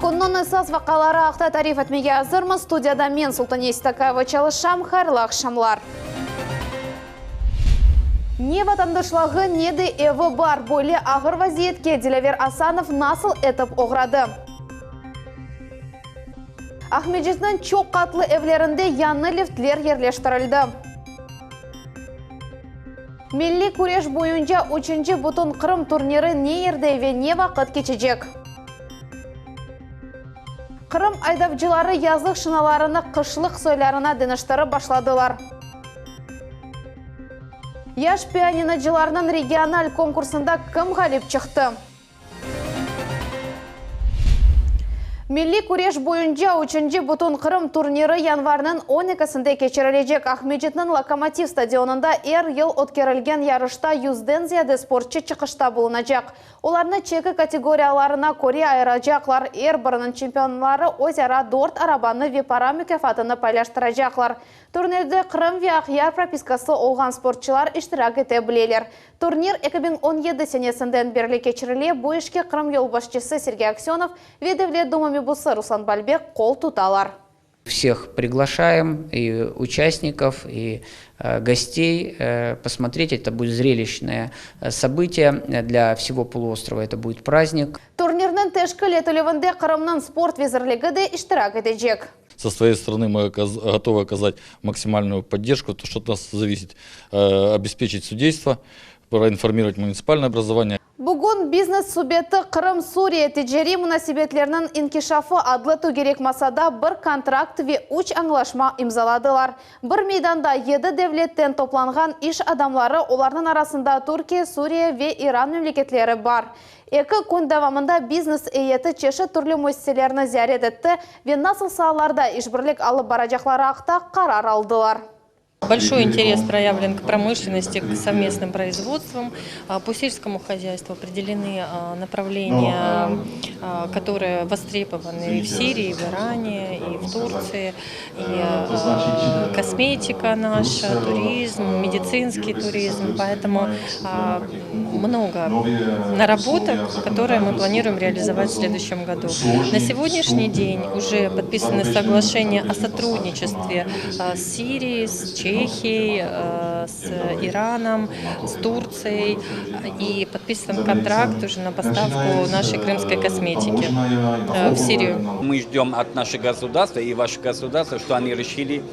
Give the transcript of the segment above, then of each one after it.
Künniñ esas vaqiaları aqta tarif etmege azırmız. Studiyada men, Sultaniye Seytakayeva, çalışam. Hayırlı aqşamlar! Ne vatandaşlığı, ne de evi bar. Böyle ağır vaziyetke Dilâver Asanov nasıl etip oğradı? Aqmescitniñ çoq qatlı evlerinde yañı liftler yerleştirildi. Milliy küreş boyunca üçünci Bütünqırım turniri ne yerde ve ne vaqıt keçecek? Qırım aydavcıları yazlıq şinalarını qışlıq soylarına deñiştirip başladılar. Yaş pianinocılarnıñ regional konkursında kim ğalip çıqtı? Milliy küreş boyunca üçünci Bütünqırım turniri yanvarniñ on ekisinde keçirilecek. Aqmescitniñ Lokomotiv stadionında er yıl ötkerilgen yarışta yüzden ziyade sportçı çıqışta bulunacaq. Olarnı çeki kategoriyalarına köre ayıracaqlar. Er biriniñ çempionları öz ara dört arabanı ve para mukâfatını paylaştıracaqlar. Turnirde Qırım ve Aqyar propiskası olğan sportçılar iştirak ete bileler. Turnir 2017 senesinden berli keçirile, bu işke Qırım yolbaşçısı Sergey Aksönov ve Devlet Duma mebusı Ruslan Balbek qol tutalar. Vseh priglaşaem, i uçastnikov, i gostey, posmotret, eto budet zrelişçnoye sobıtiye dlâ vsego poluostrova, eto budet prazdnik. Turnirniñ teşkil etilüvinde Qırımnıñ sport vezirligi de iştirak etecek. Со своей стороны мы готовы оказать максимальную поддержку, то, что от нас зависит, обеспечить судейство, проинформировать муниципальное образование. Bugün biznes subeti Qırım-Suriye ticariy munasebetleriniñ inkişafı adlı tögerek masada bir kontrakt ve üç añlaşma imzaladılar. Bir meydanda yedi devletten toplanğan iş adamları, olarnıñ arasında Türkiye, Suriye ve İran memleketleri bar. Eki kün devamında biznes eyeti çeşit türlü müessiselerni ziyaret etti ve nasıl saalarda işbirlik alıp baracaqları aqta qarar aldılar. Большой интерес проявлен к промышленности, к совместным производствам. По сельскому хозяйству определены направления, которые востребованы и в Сирии, и в Иране, и в Турции. И косметика наша, туризм, медицинский туризм. Поэтому много наработок, которые мы планируем реализовать в следующем году. На сегодняшний день уже подписаны соглашения о сотрудничестве с Сирией, с Чехией, с Ираном, с Турцией. И подписан контракт уже на поставку нашей крымской косметики в Сирию. Мы ждем от нашего государства и вашего государства, что они решили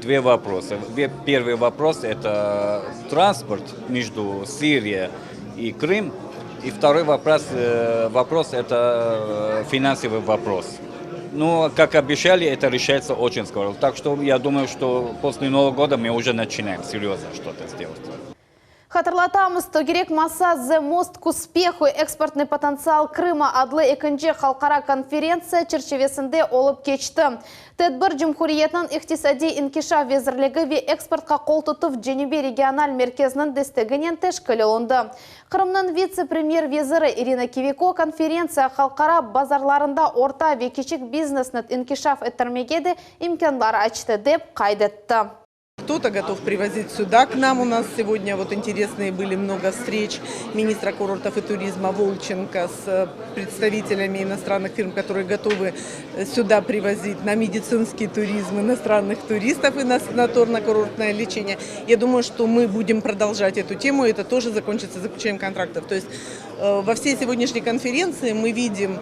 две вопроса. Первый вопрос – это транспорт между Сирией и Крым. И второй вопрос, вопрос – это финансовый вопрос. Ну, как обещали, это решается очень скоро. Так что я думаю, что после Нового года мы уже начинаем серьезно что-то сделать. Hatırlatamız, tögerek masa The Most k uspehu, eksportnıy potentsial Krıma adlı ekinci halqara konferentsiya çerçivesinde olıp keçti. Tedbir Cumhuriyetniñ İqtisadiy inkişaf vezirligi ve Eksportqa qol tutuv Cenübiy regional merkeziniñ desteginen teşkil olundı. Qırımnıñ vitse-premyer veziri İrina Kiviko konferentsiya halqara bazarlarında orta ve kiçik biznesni inkişaf ettirmege de imkânlar açtı, dep qayd etti. Кто-то готов привозить сюда к нам. У нас сегодня вот интересные были много встреч министра курортов и туризма Волченко с э, представителями иностранных фирм, которые готовы э, сюда привозить на медицинский туризм иностранных туристов и на санаторно-курортное лечение. Я думаю, что мы будем продолжать эту тему, и это тоже закончится заключением контрактов. То есть э, во всей сегодняшней конференции мы видим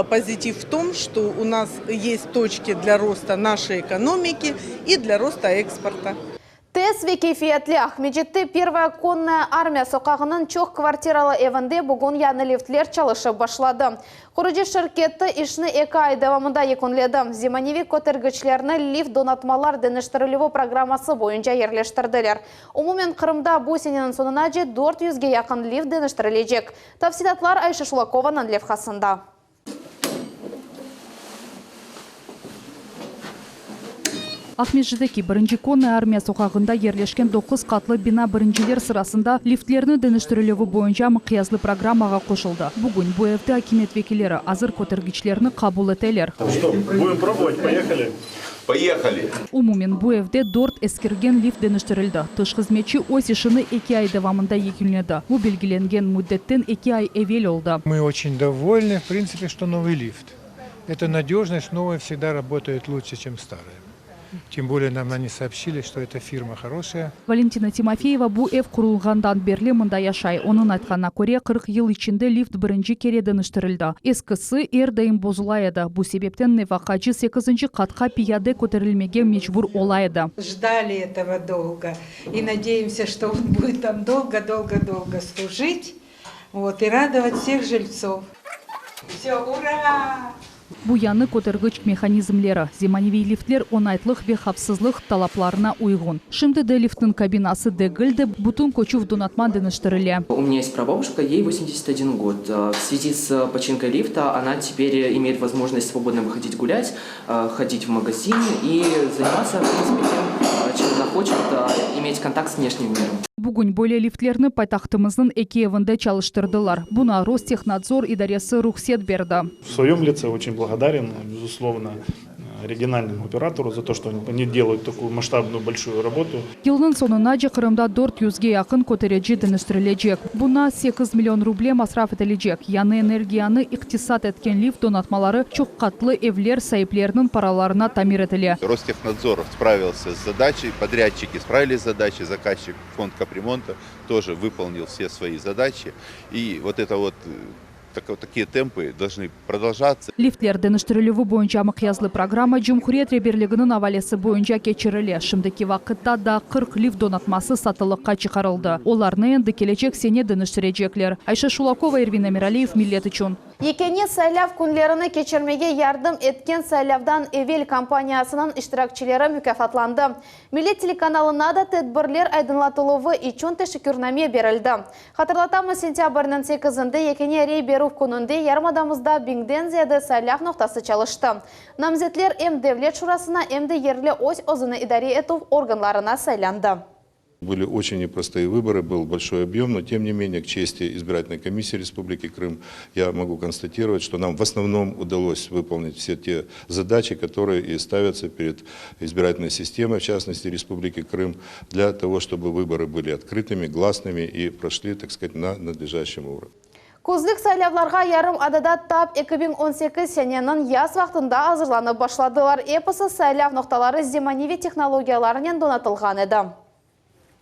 позитив в том, что у нас есть точки для роста нашей экономики и для роста экспорта. Tez ve keyfiyetli Aqmescitte Pervaya konnaya armiya soqağınıñ çoq kvartiralı evinde bugün yañı liftler çalışıp başladı. Qurucı şirketi işni eki ay devamında yekünledi. Zemaneviy kötergiçlerni lift donatmalar deñiştirilüvi programması boyunca yerleştirdiler. Umumen Qırımda bu seneniñ soñunace dört yüzge yaqın lift deñiştirilecek. Tafsilâtlar Ayşe Şulakovanıñ levhasında. Aqmescitteki Birinci Konnaya armiya soqağında yerleşken doquz qatlı bina birinciler sırasında liftlerni deñiştirilüvi boyunca mıqyaslı programmağa qoşuldı. Bugün bu evde akimiyet vekilleri azır kötergiçlerni qabul eteler. Budem probovat, poyehali? Poyehali! Umumen, bu evde dört eskirgen lift deñiştirildi. Tış hızmetçi öz işini eki ay devamında yekünledi. Bu belgilengen müddetten eki ay evel oldı. Мы очень довольны, в принципе, что новый лифт. Это надежность, новое всегда работает лучше, чем старое. Тем более нам они сообщили, что эта фирма хорошая. Valentina Timofeyeva bu ev qurulğandan berli mında yaşay. Onıñ aytqanına köre, 40 yıl içinde lift birinci kere deñiştirildi. Eskisi er daim bozula edi, bu sebepten nefaqacı sekizinci qatqa piyade köterilmege mecbur ola edi. Ждали этого долго и надеемся, что он будет там долго-долго-долго служить, вот, и радовать всех жильцов. Все, ура! Bu yañı kötergiç mehanizmleri, zemaneviy liftler oñaytlıq ve havfsızlıq talaplarına uyğun. Şimdi de liftniñ kabinası degil de, bütün köçüv donatma deñiştirile. У меня есть прабабушка, ей 81 год. В связи с починкой лифта она теперь имеет возможность свободно выходить гулять, ходить в магазин и заниматься, в принципе, тем, чем она хочет, иметь контакт с внешним миром. Bugün böyle liftlerni paytahtımıznıñ eki evinde çalıştırdılar. Buña Rostehnadzor idaresi ruhset berdi. В своем лице очень благодарен, безусловно, региональному оператору за то, что они делают такую масштабную большую работу. Yılnıñ soñunace Qırımda 400ge yaqın köterici deñiştirilecek. Buña 8 million ruble masraf etilecek. Yañı energiyanı iqtisat etken lift donatmaları çoq qatlı evler saipleriniñ paralarına tamir etile. Ростехнадзор справился с задачей, подрядчики справились с задачей, заказчик фонд капремонта тоже выполнил все свои задачи. И вот это вот э, так, вот такие темпы должны продолжаться. Liftler deñiştirilüvi boyunca mıqyaslı programma Cumhuriyet reberliginiñ avalesi boyunca keçirile. Şimdiki vaqıtta da 40 lift donatması satılıqqa çıqarıldı. Olarnı endi kelecek sene deñiştirecekler. Ayşe Şulakova, Ervin Emiraliyev, Millet içün. Yekâne saylav künlerini keçirmege yardım etken saylavdan evel kampaniyasınıñ iştirakçileri mukâfatlandı. Millet telekanalına da tedbirler aydınlatıluvı içün teşekkürname berildi. Hatırlatamız sentâbrniñ 8-nde yekâne rey berüv kününde yarımadamızda biñden ziyade saylav noqtası çalıştı. Namzetler em devlet şurasına em de yerli öz özüni idare etüv organlarına saylandı. Были очень непростые выборы, был большой объем, но тем не менее, к чести избирательной комиссии Республики Крым, я могу констатировать, что нам в основном удалось выполнить все те задачи, которые и ставятся перед избирательной системой, в частности Республики Крым, для того, чтобы выборы были открытыми, гласными и прошли, так сказать, на надлежащем уровне. Küzlük saylavlarğa yarımadada tap 2018 seneniñ yaz vaqtında azırlanıp başladılar. Episi saylav noqtaları zemaneviy tehnologiyalarnen donatılğan edi.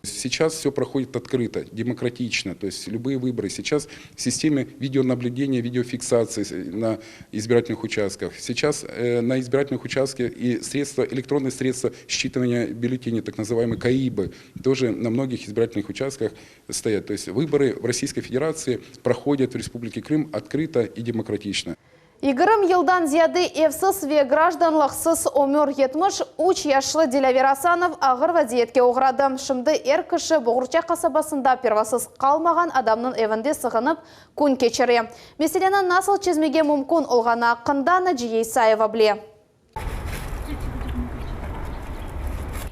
Сейчас все проходит открыто, демократично, то есть любые выборы. Сейчас в системе видеонаблюдения, видеофиксации на избирательных участках. Сейчас э, на избирательных участках и средства, электронные средства считывания бюллетеней, так называемые КАИБы, тоже на многих избирательных участках стоят. То есть выборы в Российской Федерации проходят в Республике Крым открыто и демократично. 20 yıldan ziyade evsiz ve grajdanlıqsız ömür 73 yaşlı Dilâver Asanov ağır vaziyetke oğradı. Şimdi er kişi Boğurça qasabasında pervasız qalmağan adamnıñ evinde sığınıp kün keçire. Meseleni nasıl çezmege mümkün olğanı aqqında Naciye İsayeva bile.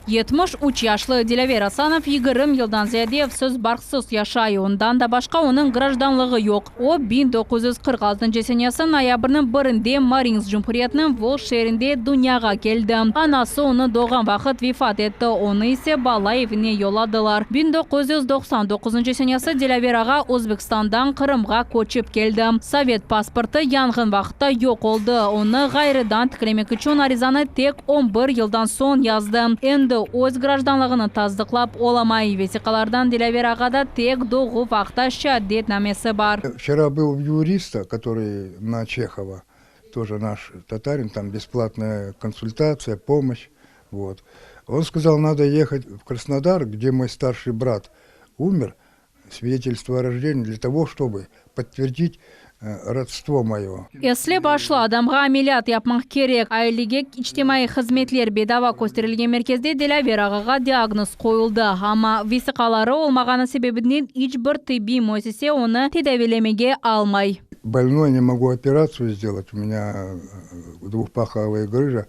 73 yaşlı Dilâver Asanov 20 yıldan ziyade evsiz barqsız yaşay. Ondan da başqa onıñ grajdanlığı yoq. O 1946 senesi noyabrniñ birinde Marinsk Cumhuriyetiniñ Volj şeerinde dünyağa keldi. Anası onı doğğan vaqıt vefat etti. Onı ise bala evine yolladılar. 1999 senesi Dilâver ağa Özbekistandan Qırımğa köçip keldi. Sovet pasportı yanğın vaqıtta yoq oldı. Onı ğayrıdan tiklemek içün arizanı tek 11 yıldan soñ yazdı. Endi öz grajdanlığını tasdıqlap olamay. Vesiqalardan Dilâver ağada tek doğuv aqta şeadetnamesi bar. Вчера был у юриста, который на Чехова, тоже наш татарин, там бесплатная консультация, помощь. Вот. Он сказал, надо ехать в Краснодар, где мой старший брат умер, свидетельство о рождении, для того, чтобы подтвердить э, родство мое. Esli başlı adamğa ameliyat yapmaq kerek. Ailege içtimaiy hızmetler bedava kösterilgen merkezde Dilâver ağağa diagnoz qoyuldı. Amma vesiqaları olmağanı sebebinden iç bir tibbiy müessise onı tedaviylemege almay. Больной, не могу операцию сделать, у меня э, двухпаховая грыжа.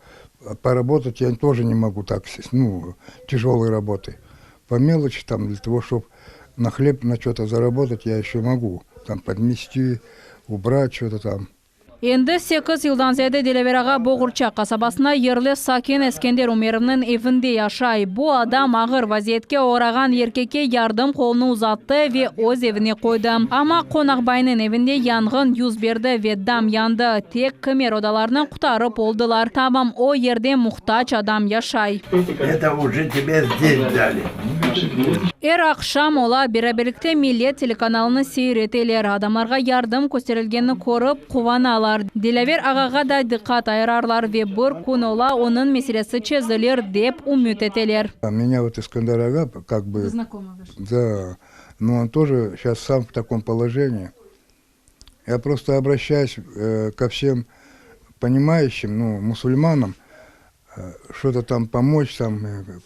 Поработать я тоже не могу так, ну, тяжелой работы. По мелочи там, для того, чтобы на хлеб, на что-то заработать, я еще могу. Там подмести, убрать что-то там. Endi sekiz yıldan ziyade Dilâver ağa Boğurça qasabasında yerli sakin Eskender Ümerovnıñ evinde yaşay. Bu adam ağır vaziyetke oğrağan erkekke yardım qolunı uzattı ve öz evine qoydı. Amma qonaqbaynıñ evinde yanğın yüz berdi ve dam yandı. Tek kimer odalarnı qurtarıp oldılar. Tamam o yerde muhtac adam yaşay. Eto uje tebe zdes dali. Er aqşam olar beraberlikte Millet telekanalını seyir eteler, adamlarğa yardım kösterilgenini körip, quvanalar. Dilâver ağağa da diqqat ayırarlar ve bir kün ola onıñ meselesi çezilir, dep ümüt eteler. Меня вот Искандер ağa как бы. Вы знакомы ваши? Да, но он тоже сейчас сам в таком положении. Я просто обращаюсь ко всем понимающим, ну, мусульманам, что-то там помочь там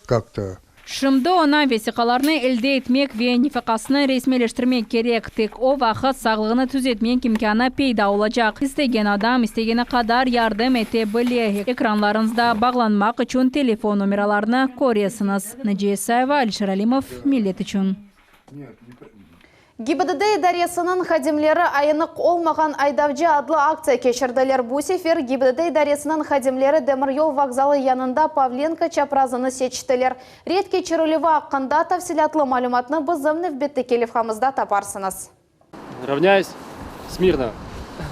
как-то. Şimdi oña vesiqalarnı elde etmek ve nefaqasını resmiyleştirmek kerek. Tek o vaqıt sağlığını tüzetmek imkânı peyda olacaq. İstegen adam istegeni qadar yardım ete bile. Ekranlarıñızda bağlanmaq içün telefon nomeralarını köresiñiz. Naciye İsayeva, Alişer Alimov, Millet içün. GİBDD idaresiniñ hadimleri Ayınıq olmağan aydavcı adlı aktsiya keçirdiler. Bu sefer GİBDD idaresiniñ hadimleri demiryol vokzalı yanında Pavlenko çaprazını seçtiler. Reyd keçirilüvi aqqında tafsilâtlı malümatnı bizim nevbetteki levhamızda taparsıñız. Ravnâyсь, Смирно!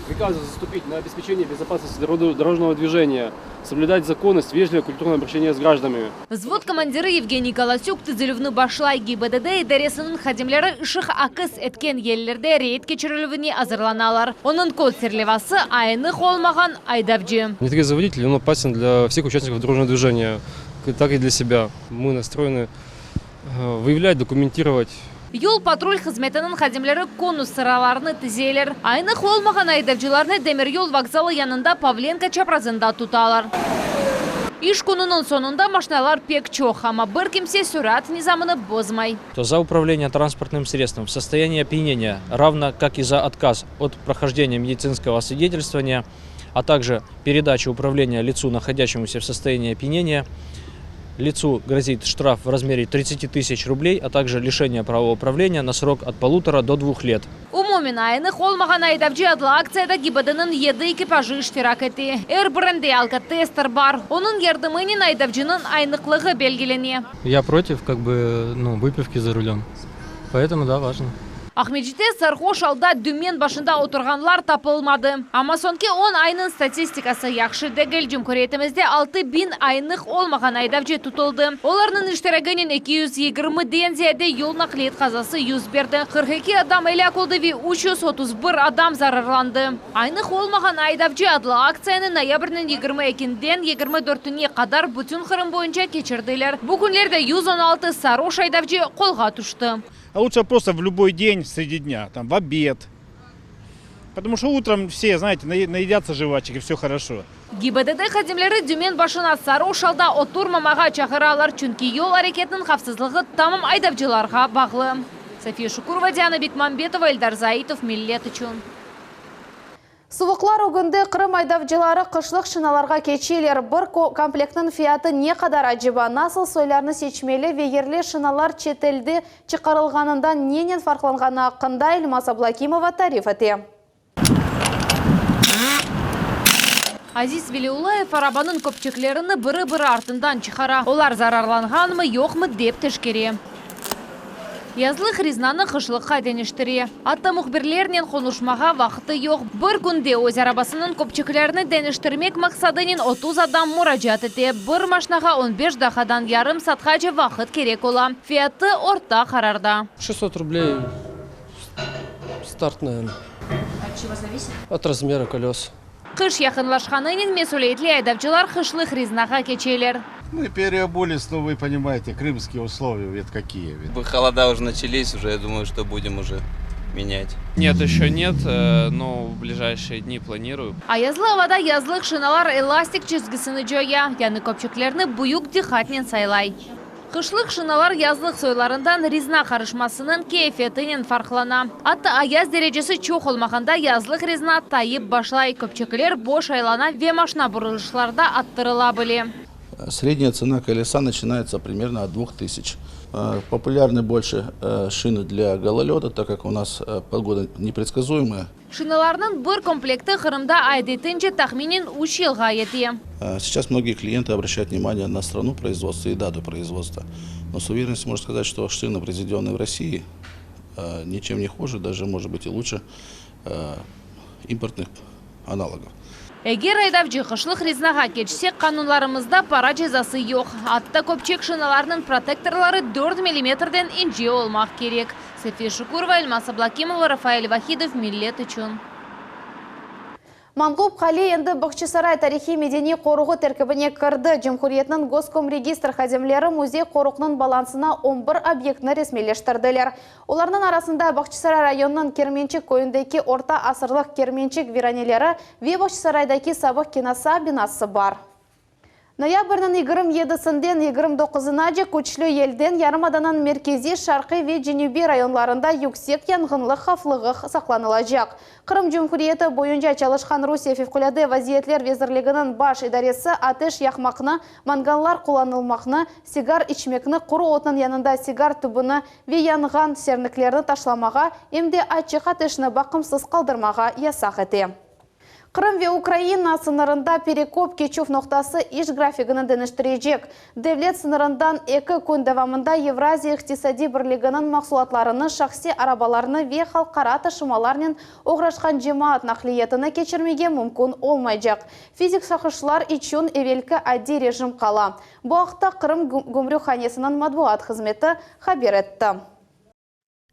Приказываю заступить на обеспечение безопасности дорожного движения, соблюдать законность, вежливое культурное обращение с гражданами. Vzvod komandiri Yevgeniy Kolosük tizilüvni başlay. GİBDD idaresiniñ hadimleri ışıq akis etken yerlerde reyd keçirilüvine azırlanalar. Onıñ kod serlevası, ayınıq olmağan aydavcı. Netreзвый водитель, он опасен для всех участников дорожного движения, так и для себя. Мы настроены выявлять, документировать. Yol patrul hızmetiniñ hadimleri konus sıralarını tizeler. Ayınıq olmağan aydavcılarnı demiryol vokzalı yanında Pavlenko çaprazında tutalar. İş kününiñ soñunda maşinalar pek çoq, amma bir kimse sürat nizamını bozmay. За управление транспортным средством в состоянии опьянения, равно как и за отказ от прохождения медицинского освидетельствования, а также передачу управления лицу, находящемуся в состоянии опьянения, лицу грозит штраф в размере 30 тысяч рублей, а также лишение права управления на срок от полутора до двух лет. Umumen, Ayınıq olmağan aydavcı adlı aktsiyada GİBDDniñ yedi ekipajı iştirak ete. Er birinde alkotester bar. Onıñ yardımınen aydavcınıñ ayınıqlığı belgilene. Я против, как бы, ну, выпивки за рулем. Поэтому, да, важно. Aqmescitte sarhoş alda dümen başında oturğanlar tapılmadı. Amma soñki on aynıñ statistikası yahşı degil, cumhuriyetimizde 6000 ayınıq olmağan aydavcı tutuldı. Olarnıñ iştiraginen 220-den ziyade yol naqliyet qazası yüz berdi, 42 adam elâk oldı ve 331 adam zararlandı. Ayınıq olmağan aydavcı adlı aktsiyanı noyabrniñ 22-nden 24-üne qadar bütün Qırım boyunca keçirdiler. Bu künlerde 116 saroş aydavcı qolğa tüşti. А лучше просто в любой день среди дня, там, в обед. Потому что утром все, знаете, наедятся жвачек и все хорошо. GİBDD hadimleri dümen başına saroş alda oturmamağa çağıralar, çünki yol areketiniñ havfsızlığı tamam aydavcılarğa bağlı. Safiye Şukurova, Diana Bekmambetova, Eldar Zaitov, Millet içün. Suvuqlar ögünde Qırım aydavcıları qışlıq şinalarğa keçeler. Bir komplektniñ fiyatı ne qadar aceba, nasıl soylarnı seçmeli ve yerli şinalar çetelde çıqarılğanından nenen farqlanğanı aqqında Elmaz Ablâkimova tarif ete. Aziz Veliulayev arabanıñ köpçeklerini biri-biri artından çıqara. Olar zararlanğanmı, yoqmı dep teşkere. Yazlıq rezinanı qışlıqqa deñiştire. Atta mühbirlernen qonuşmağa vaqtı yoq. Bir künde öz arabasınıñ köpçeklerini deñiştirmek maqsadınen 30 adam muracaat ete. Bir maşinağa on beş daqqadan yarım saatqace vaqıt kerek ola. Fiyatı orta qararda. 600 rubley старт, наверное. От чего зависит? От размера колес. Qış yaqınlaşqanınen mesüliyetli aydavcılar qışlıq rezinağa keçeler. Мы переобулись, ну вы понимаете, крымские условия ведь какие. Ведь. Холода уже начались, уже я думаю, что будем уже менять. Нет, еще нет, э, но в ближайшие дни планирую. Ayazlı avada yazlıq şinalar elastik çizgisini coya, yañı köpçeklerni büyük diqqatnen saylay. Qışlıq şinalar yazlıq soylarından rezina qarışmasınıñ keyfiyetinen farqlana. Atta ayaz derecesi çoq olmağanda yazlıq rezina tayıp başlay, köpçekler boş aylana ve maşina burulışlarda attırıla bile. Средняя цена колеса начинается примерно от 2000. Популярны больше шины для гололеда, так как у нас погода непредсказуемая. Şinalarnıñ bir komplekti Qırımda adetince tahminen üç yılğa yete. Сейчас многие клиенты обращают внимание на страну производства и дату производства. Но с уверенностью можно сказать, что шины, произведенные в России, ничем не хуже, даже может быть и лучше импортных аналогов. Eger aydavcı qışlıq rezinağa keçse, qanunlarımızda para cezası yoq. Atta köpçek şinalarnıñ protektorları dört millimetrden ince olmaq kerek. Safiye Şukurova, Elmaz Ablakimova, Rafael Vahidov, Millet içün. Manğup Qale endi Bağçasaray tarihiy-medeniy qoruğı terkibine kirdi. Cumhuriyetniñ Goskomregistr hadimleri müzey-qoruqnıñ balansına on bir obyektni resmiyleştirdiler. Olarnıñ arasında Bağçasaray rayonınıñ Kermençik köyündeki orta asırlıq Kermençik viraneleri ve Bağçasaraydaki sabıq kinasa binası bar. Noyabrniñ 27-sinden 29-nace küçlü yelden yarımadanıñ merkeziy, şarqiy ve cenübiy rayonlarında yüksek yanğınlıq havflığı saqlanılacaq. Qırım Cumhuriyeti boyunca çalışqan Rusiye Fevqulâde vaziyetler vezirliginiñ baş idaresi ateş yaqmaqnı, mangallar qullanılmaqnı, sigar içmekni, quru otnıñ yanında sigar tübüni ve yanğan serniklerni taşlamağa, em de açıq ateşni baqımsız qaldırmağa yasaq ete. Qırım ve Ukraina sıñırında Perekop keçüv noqtası iş grafikini deñiştirecek. Devlet sıñırından eki kün devamında Evraziya iqtisadiy birliginiñ mahsulatlarını, şahsiy arabalarnı ve halqara taşımalarnen oğraşqan cemaat naqliyatını keçirmege mümkün olmaycaq. Fizik şahışlar içün evelki adiy rejim qala. Bu aqta Qırım gümrük hanesiniñ matbuat hızmeti haber etti.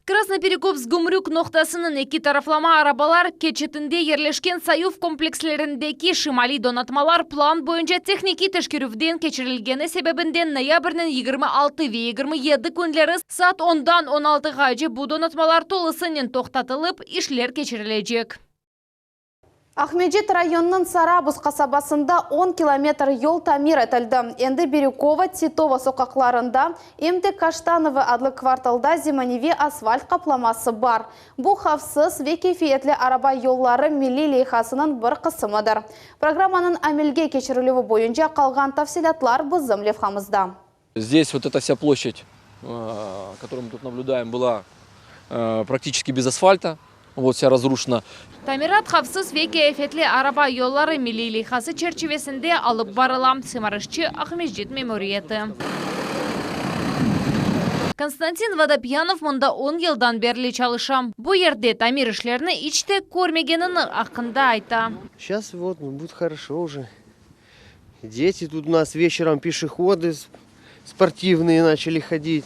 Krasnoperekopsk gümrük noqtasınıñ eki taraflama arabalar keçitinde yerleşken sayuv komplekslerindeki şimaliy donatmalar plan boyunca tehnikiy teşkerüvden keçirilgeni sebebinden noyabrniñ 26 ve 27 künleri saat ondan on altığace bu donatmalar tolusınen toqtatılıp, işler keçirilecek. Aqmescit rayonınıñ Sarabuz qasabasında on kilometr yol tamir etildi. Endi Birükova, Titova soqaqlarında, em de Kaştanovı adlı kvartalda zemaneviy asfalt qaplaması bar. Bu, havfsız ve keyfiyetli araba yolları milliy leyhasınıñ bir qısımıdır. Programmanıñ amelge keçirilüvi boyunca qalğan tafsilâtlar bizim levhamızda. Здесь вот эта вся площадь, которую мы тут наблюдаем, была практически без асфальта, вот вся разрушена. Tamirat havfsız ve keyfiyetli araba yolları milliy leyhası çerçivesinde alıp barıla, sımarışçı Aqmescit memuriyeti. Konstantin Vodopyanov mında on yıldan berli çalışa. Bu yerde tamir işlerini iç te körmegenini aqqında ayta. Seyças vot, будет хорошо уже. Дети тут у нас вечером пешеходы спортивные начали ходить.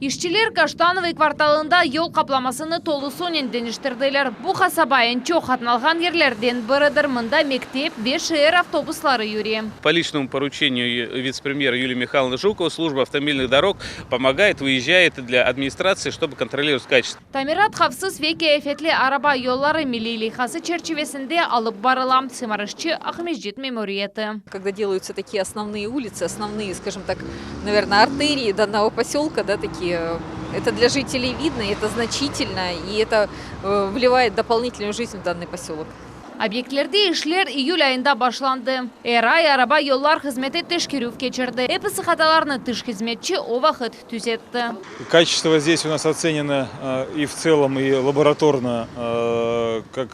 İşçiler Kaştanovıy kvartalında yol qaplamasını tolusınen deñiştirdiler. Bu qasaba eñ çoq qatnalğan yerlerden biridir, mında mektep ve şeer avtobusları yüre. По личному поручению вице-премьера Юлии Михайловны Жуковой служба автомобильных дорог помогает, выезжает для администрации, чтобы контролировать качество. Tamirat havfsız ve keyfiyetli araba yolları milliy leyhası çerçivesinde alıp barıla, sımarışçı Aqmescit memuriyeti. Когда делаются такие основные улицы, основные, скажем так, наверное, артерии данного поселка, да, такие, это для жителей видно, это значительно, и это вливает дополнительную жизнь в данный поселок. Obyektlerde işler iyül ayında başlandı. Er ay araba yollar hızmeti teşkerüv keçirdi. Episi hatalarnı tış hızmetçi o vaqıt tüzetti. Качество здесь у нас оценено и в целом, и лабораторно, как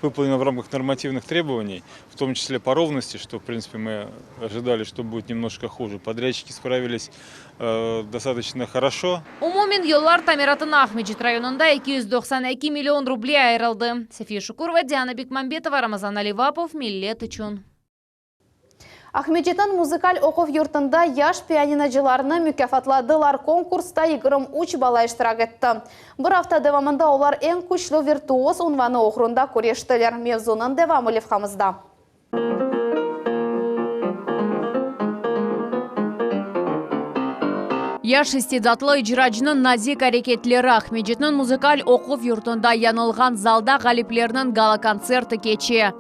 выполнено в рамках нормативных требований, в том числе по ровности, что, в принципе, мы ожидали, что будет немножко хуже. Подрядчики справились достаточно хорошо. Umumen yollar tamiratına Aqmescit rayonında 292 million ruble ayırıldı. Safiye Şukurova, Diana Bekmambetova, Ramazan Alivapov, Millet içün. Aqmescitniñ muzıkal oquv yurtunda yaş pianinocılarnı mukâfatladılar. Konkursta 23 bala iştirak etti. Bir afta devamında olar eñ küçlü virtuoz unvanı oğrunda küreştiler. Mevzunıñ devamı levhamızda. Yaş istidatlı icracınıñ nazik areketleri Aqmescitniñ muzıkal oquv yurtunda yanılğan zalda ğaliplerniñ gala-kontserti keçe.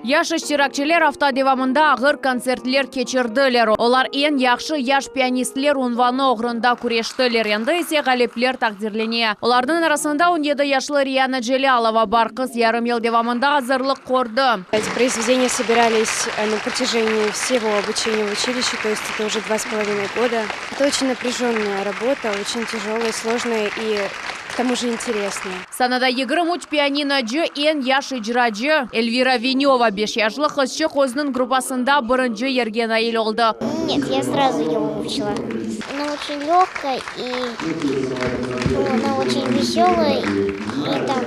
Yaş iştirakçiler afta devamında ağır kontsertler keçirdiler. Olar eñ yahşı yaş pianistler unvanı oğrunda küreştiler. Endi ise ğalipler taqdirlene. Olarnıñ arasında on yedi yaşlı Riyana Celâlova bar. Qız yarım yıl devamında azırlıq kördi. Эти произведения собирались на протяжении всего обучения в училище, то есть это уже два с половиной года. Это очень напряженная работа, очень тяжелая, сложная и к тому же интересная. Sanada 23 pianinocı, eñ yaş icracı, Elvira Veneva, beş yaşlı qızçıq özüniñ gruppasında birinci yerge nail oldı. Нет, я сразу ее выучила. Она очень легкая и ну, она очень веселая. И там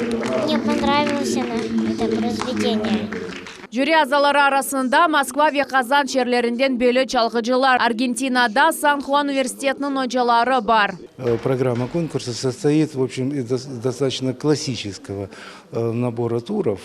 мне понравилось она, это произведение. Jüri azaları arasında Moskva ve Qazan şeerlerinden belli çalğıcılar, Argentinada San Huan universitetiniñ ocaları bar. Э, Программа конкурса состоит, в общем, из дос- достаточно классического э, набора туров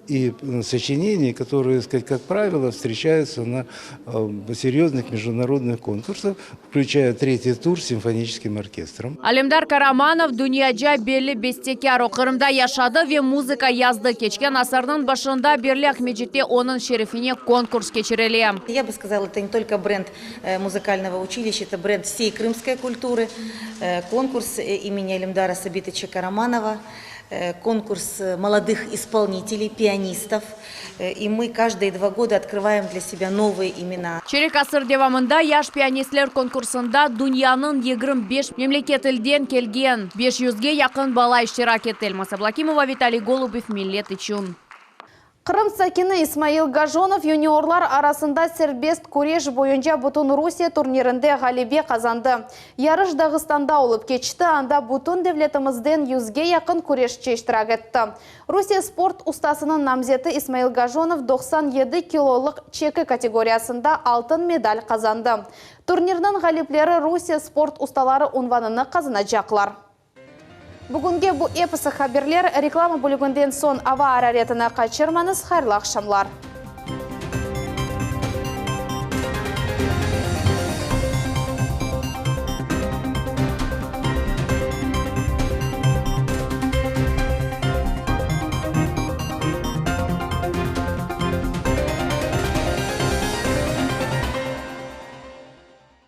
и э, сочинений, которые, так сказать, как правило, встречаются на э, серьезных международных конкурсах, включая третий тур с симфоническим оркестром. Alemdar Karamanov dünyaca belli bestekâr. O Qırımda yaşadı ve muzıka yazdı. Keçken asırnıñ başından berli Aqmescitte onıñ şerefine konkurs keçirile. Я бы сказала, это не только бренд э, музыкального училища, это бренд всей крымской культуры. Э, Конкурс э, имени Алемдара Сабитовича Караманова, э, конкурс э, молодых исполнителей, пианистов. Э, И мы каждые два года открываем для себя новые имена. Çerik asır devamında yaş pianistler konkursında dünyanıñ 25 memleketinden kelgen 500ge yaqın bala iştirak etti. Elmaz Ablakimova, Vitaliy Golubev, Millet içün. Qırım sakini İsmail Gajonov yuniorlar arasında serbest küreş boyunca bütün Rusiye turnirinde ğalebe qazandı. Yarış Dağıstanda olıp keçti, anda bütün devletimizden yüzge yaqın küreşçi iştirak etti. Rusiye sport ustasınıñ namzeti İsmail Gajonov 97 kilolıq çeki kategoriyasında altın medal qazandı. Turnirniñ ğalipleri Rusiye sport ustaları unvanını qazanacaqlar. Bugünge bu episi haberler reklama bölüginden soñ ava araretini qaçırmañız hayırlı aqşamlar.